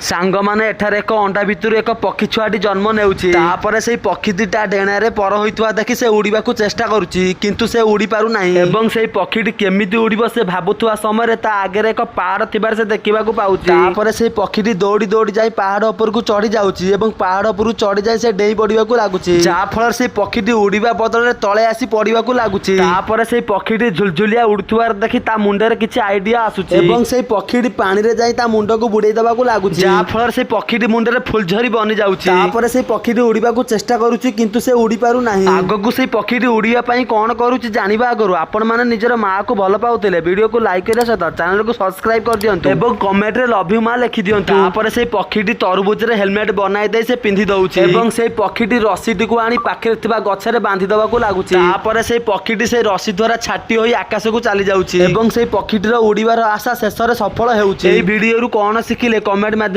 ସାଙ୍ଗମାନେ, ଏଠାରେ ଏକ ଅଣ୍ଡା ଭିତରୁ ଏକ ପକ୍ଷୀ ଛୁଆଟି ଜନ୍ମ ନେଉଛି। ତାପରେ ସେଇ ପକ୍ଷୀ ତା ଡେଣାରେ ପର ହୋଇଥିବା ଦେଖି ସେ ଉଡ଼ିବାକୁ ଚେଷ୍ଟା କରୁଛି, କିନ୍ତୁ ସେ ଉଡ଼ି ପାରୁନାହିଁ। ଏବଂ ସେଇ ପକ୍ଷୀଟି କେମିତି ଉଡ଼ିବ ସେ ଭାବୁଥିବା ସମୟରେ ତା ଆଗରେ ଏକ ପାହାଡ଼ ଥିବାର ସେ ଦେଖିବାକୁ ପାଉଛି। ତାପରେ ସେଇ ପକ୍ଷୀଟି ଦୌଡ଼ି ଦୌଡ଼ି ଯାଇ ପାହାଡ଼ ଉପରକୁ ଚଢି ଯାଉଛି ଏବଂ ପାହାଡ଼ ଉପରକୁ ଚଢି ଯାଇ ସେ ଡେଇଁ ପଡ଼ିବାକୁ ଲାଗୁଛି, ଯାହା ଫଳରେ ସେଇ ପକ୍ଷୀଟି ଉଡ଼ିବା ବଦଳରେ ତଳେ ଆସି ପଡ଼ିବାକୁ ଲାଗୁଛି। ତାପରେ ସେଇ ପକ୍ଷୀଟି ଝୁଲଝୁଲିଆ ଉଡୁଥିବାର ଦେଖି ତା ମୁଣ୍ଡରେ କିଛି ଆଇଡିଆ ଆସୁଛି ଏବଂ ସେଇ ପକ୍ଷୀଟି ପାଣିରେ ଯାଇ ତା ମୁଣ୍ଡକୁ ବୁଡେଇ ଦେବାକୁ ଲାଗୁଛି, ଯାହା ଫଳରେ ସେଇ ପକ୍ଷୀଟି ମୁଣ୍ଡରେ ଫୁଲଝରି ବନି ଯାଉଛି। ତାପରେ ସେଇ ପକ୍ଷୀଟି ଉଡ଼ିବାକୁ ଚେଷ୍ଟା କରୁଛି, କିନ୍ତୁ ସେ ଉଡ଼ି ପାରୁନାହିଁ। ଆଗକୁ ସେଇ ପକ୍ଷୀଟି ଉଡ଼ିବା ପାଇଁ କଣ କରୁଛି ଜାଣିବା ଆଗରୁ ଆପଣମାନେ ନିଜର ମାଆକୁ ଭଲ ପାଉଥିଲେ ଭିଡ଼ିଓକୁ ଲାଇକ୍ କରିବା ସହିତ ଚ୍ୟାନେଲକୁ ସବସ୍କ୍ରାଇବ କରିଦିଅନ୍ତୁ ଏବଂ କମେଣ୍ଟରେ ଲଭ୍ you ମା ଲେଖି ଦିଅନ୍ତୁ। ତାପରେ ସେଇ ପକ୍ଷୀଟି ତରଭୁଜରେ ହେଲମେଟ ବନାଇ ଦେଇ ସେ ପିନ୍ଧି ଦଉଛି ଏବଂ ସେଇ ପକ୍ଷୀଟି ରସିଟିକୁ ଆଣି ପାଖରେ ଥିବା ଗଛରେ ବାନ୍ଧି ଦେବାକୁ ଲାଗୁଛି। ତାପରେ ସେଇ ପକ୍ଷୀଟି ସେଇ ରସି ଦ୍ୱାରା ଛାଟି ହୋଇ ଆକାଶକୁ ଚାଲି ଯାଉଛି ଏବଂ ସେଇ ପକ୍ଷୀଟିର ଉଡ଼ିବାର ଆଶା ଶେଷରେ ସଫଳ ହେଉଛି। ଏଇ ଭିଡ଼ିଓରୁ କଣ ଶିଖିଲେ କମେଣ୍ଟ ମାଧ୍ୟମରେ